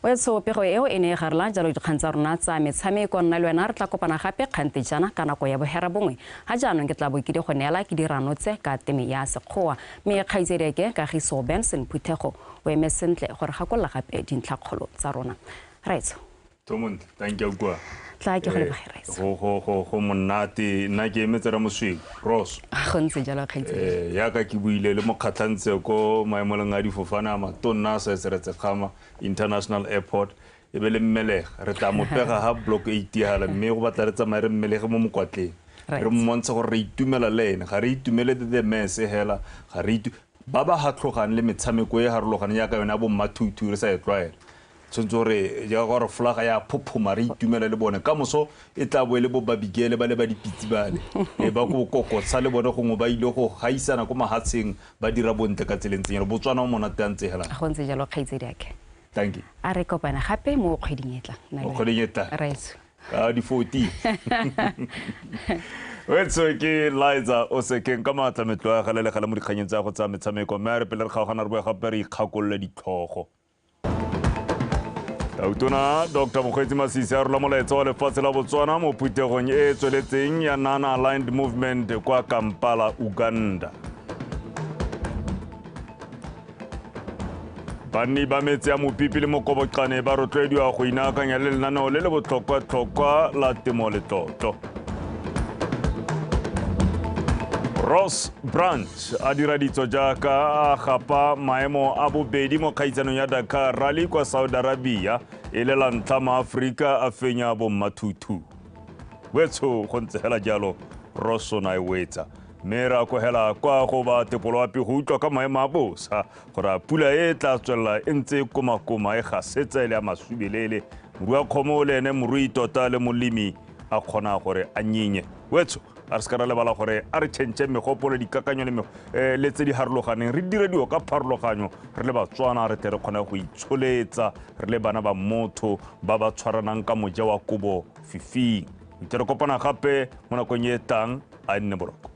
Wetso pego eo e ne e garela jalo dikgang tsa rona tsa metshameko. Nna le wena re tla kopana gape kgante jana ka nako ya 9:30. Ga jaanong ke tla bo ke di go neela ke dirano tse ka teme ya Sekgowa, mme kgaitsediake Kagiso Benson Phuthego o eme sentle gore gakolola gape dintlhakgolo tsa rona. Raetso. Tomontle, thank you kwa. Tla ke go leboge Raetso. Go monate nna ke emetse ra mosweu Ross. Go ntse jalo kgaitsedi. Yaka ke buile le mokgatlhantse ko maemoleng a difofane a matonna a sa Seretse Khama International Airport e be le mmelega re tla mo pega ha block 8 hala mme go batla re tsamaye re mmelege mo mokwatleng. Re mmontshe gore re itumela le ene, ga re itumele the mess hela, ga re ba ba hatlhogang le metshameko e harologaneng yaka yone ya bo mmathutu re sa e tlwaela. Tshwanetse gore jaaka gore folaga ya phophoma re itumele le bone ka moso e tla bo e le bo babigele ba le ba dipitse bale e ba ko kokotsa le bone gongwe ba ile go gaisana ko mahatsheng ba dira bontle ka tseleng tseng Botswana o monate a ntse hela. Go ntse jalo kgaitsedi ake. Thank you. A re kopana gape mo kgweding e tlang. Mo kgweding e tlang. Raetso. Ka di 14. Wetso ke Liza o sekeng ka maatla metlo ya gale le gale mo dikganyeng tsa go tsa metshameko mme a re pele re kgaogana re boe gape re ikgakolole ditlhogo. Tautona Dr. Mokgweetsi Masisi a rola molaetsa wa lefatshe la Botswana mo phuthegong e e tsweletseng ya Non-Aligned Movement kwa Kampala, Uganda. Banni ba metse ya Mopipi le Mokoboqane ba rotloediwa go inaakanya le lenaneo le le botlhokwa-tlhokwa la temo letlotlo. Ross Branch a dira ditso jaaka a gapa maemo a bobedi mo kgaitsanong ya Dakar Rally kwa Saudi Arabia e le la ntlha maAforika a fenya bommathuthu. Wetsho go ntse hela jalo Ross o ne a e wetsa. Mme re akogela kwa go ba tepoloapi go utlwa ka maemo a bosa gore a pula e tla tswelela e ntse e komakoma e gasetsa e le ya masubelele. Moruakgomo le ene morui tota le molemi a kgona gore a nyenye. Wetsho a re se ka ra lebala gore a re tšhentšhe megopolo, dikakanyo le le tse di harologaneng, re dire dilo ka pharologanyo re le Batswana, re tle re kgone go itsholetsa re le bana ba motho ba ba tshwaranang ka moja wa kobo fifing. Ntse re kopana gape mo nakong e tlang, a nne boroko.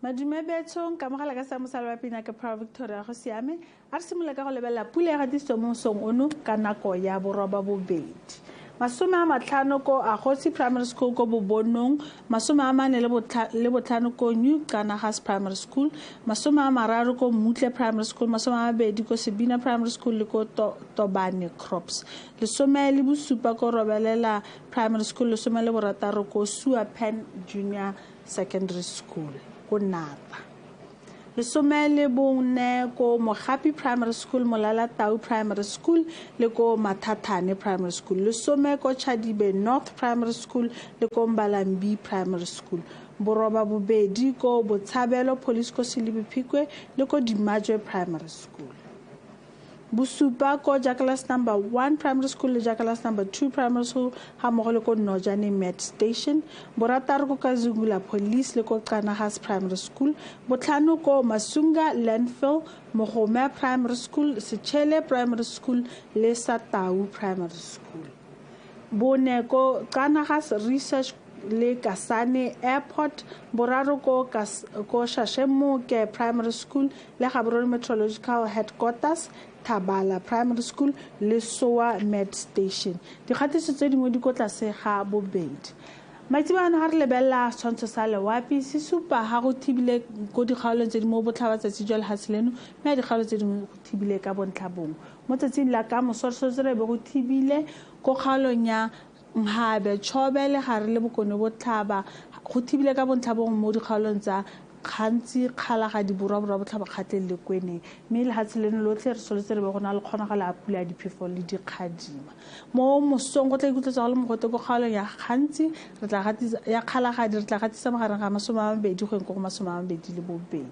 Madume betsho, nka mogala ka sa mosala wa pina ke Proud Victoria go siame. A re simolola ka go lebelela pula ya gatisitswe mo mosong ono ka nako ya 8:30. 50 ko Agosi Primary School ko Bobonong, 45 ko New Kanagas Primary School, 30 ko Mutle Primary School, 20 ko Sebina Primary School le ko Tobane Crops, 17 ko Robelela Primary School, 16 ko Suapen Junior Secondary School ko Nata, 14 ko Mogapi Primary School, Molala Tau Primary School le ko Mathathane Primary School, 10 ko Chadibe North Primary School le ko Mbalambi Primary School, 82 ko Botshabelo Police ko Selebi Phikwe le ko Dimajwe Primary School, 7 ko Jackalas number 1 Primary School le Jackalas number 2 Primary School ga mmogo le ko Nojane Med Station, 6 ko Kazungula Police le ko Kanagas Primary School, 5 ko Masunga Landfill, Mogome Primary School, Sechele Primary School le Satau Primary School, 4 ko Kanagas Research le Kasane Airport, 3 ko Shashemoke Primary School le Gaborone Meteorological Headquarters, Thabala Primary School le Soa Med Station. Dikgatiso tse dingwe di ko tlase ga 2. Maitsebana ga re lebelela setshwantsho sa lewapi se supa ga go thibile ko dikgaolong tse di mo botlhabatsatsi jwa lefatshe leno, mme a dikgaolo tse dingwe go thibile ka bontlha bongwe. Mo tsatsing la ka moso re setse re be go thibile ko kgaolong ya Nhabe, Chobe le Gare le Bokone Botlhaba, go thibile ka bontlha bongwe mo dikgaolong tsa Gantsi, Kgalagadi, Borwa, Borwa Botlhaba, Kgatleng le Kweneng. Mme lefatshe leno lotlhe re soletse re be go na le kgonagalo ya pula ya diphefo le dikgadima. Mo mosong go tla ikutlwetsa go le mogote ko kgaolong ya Gantsi, re tla gatisa ya Kgalagadi, re tla gatisa magareng ga 20 go eng ko go 22.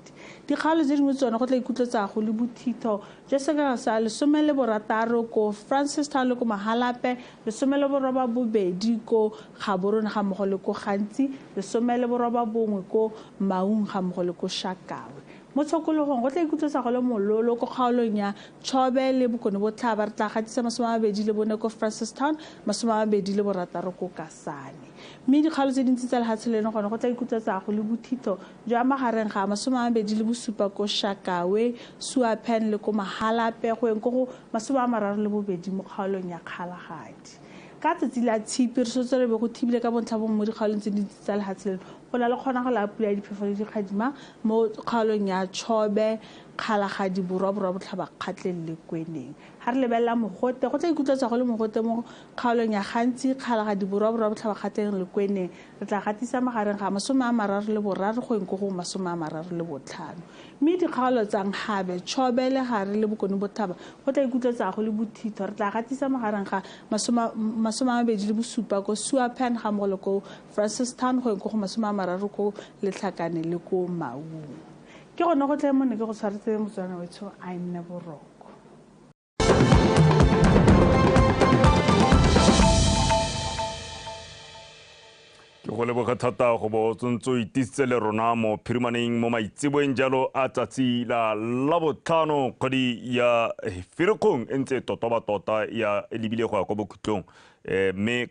Dikgaolo tse dingwe tsone go tla ikutlwetsa go le bothitho jwa sekaka sa 16 ko Francistown le ko Mahalape, 18 ko Gaborone ga mmogo le ko Gantsi, 19 ko Maung ga mmogo le ko Shakawe. Mo tshokologong go tla ikutlwetsa go le mololo ko kgaolong ya Chobe le Bokone Botlhaba, re tla gatisa 24 ko Francistown, 26 ko Kasane. Mme dikgaolo tse dintsi tsa lefatshe leno gone go tla ikutlwetsa go le bothitho jwa magareng ga 27 ko Shakawe, Suapen le ko Mahalape, go eng ko go 32 mo kgaolong ya Kgalagadi. Ka tsatsi la Tshipi re setse re be go thibile ka bontlha bongwe mo dikgaolong tse dintsi tsa lefatshe leno, go na le kgonagalo ya pula ya diphefo le dikgadima mo kgaolong ya Chobe, Kgalagadi, Borwa, Borwa Botlhaba, Kgatleng le Kweneng. Ga re lebelela mogote, go tla ikutlwetsa go le mogote mo kgaolong ya Gantsi, Kgalagadi, Borwa, Borwa Botlhaba, Kgatleng le Kweneng. Re tla gatisa magareng ga 33 go eng ko go 35. Mme dikgaolo tsa Nhabe, Chobe le Gare le Bokone Botlhaba go tla ikutlwetsa go le bothitho. Re tla gatisa magareng ga 27 ko Suapen ga mmogo le ko Francistown go eng ko go 30 ko Letlhakane le ko Maung. Ke gone go tle mone ke go tshwaretse Motswana wetsho a nne boroko. Ke go leboga thata go bo tsontse o itisitse le rona mo phirimaneng mo maitseboeng jalo a tsatsi la Labotlhano kgwedi ya Ferikgong e ntse totoba tota ya e lebile go ya kwa bokhutlong, mme